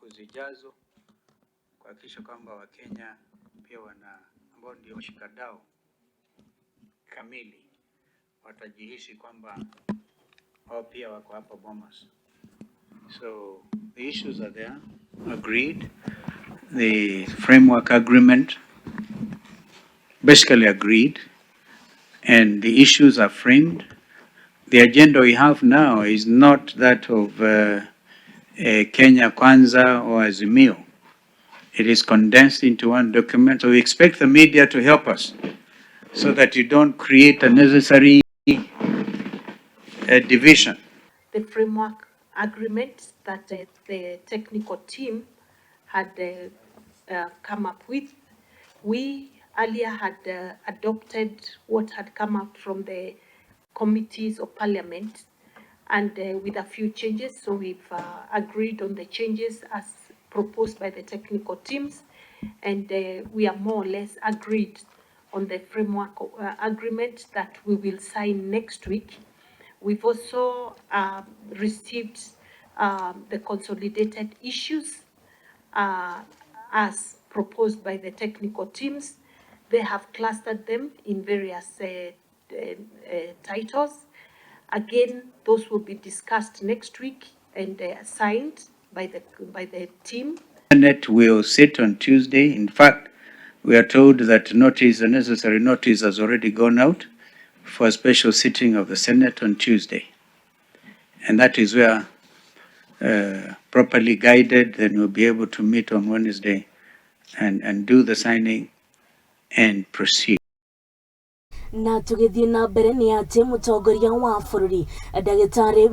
siku zijazo kuhakikisha kwamba Wakenya pia ambao ndio washikadau kamili watajihisi kwamba wao pia wako hapa Bomas. So the issues are there, agreed. The framework agreement basically agreed, and the issues are framed. The agenda we have now is not that of Kenya Kwanza or Azimio. It is condensed into one document. So we expect the media to help us so that you don't create unnecessary division. The framework agreement that the technical team had come up with, we earlier had adopted what had come out from the committees of parliament, and with a few changes. So we've agreed on the changes as proposed by the technical teams, and we are more or less agreed on the framework agreement that we will sign next week. We've also received the consolidated issues as proposed by the technical teams. They have clustered them in various titles. Again, those will be discussed next week and signed by the team. The Senate will sit on Tuesday. In fact, we are told that a necessary notice has already gone out for a special sitting of the Senate on Tuesday. And that is where, properly guided, then we'll be able to meet on Wednesday and do the signing and proceed. Na tugithii na mbere ni ati mutongoria wa bururi Ndagĩtarĩ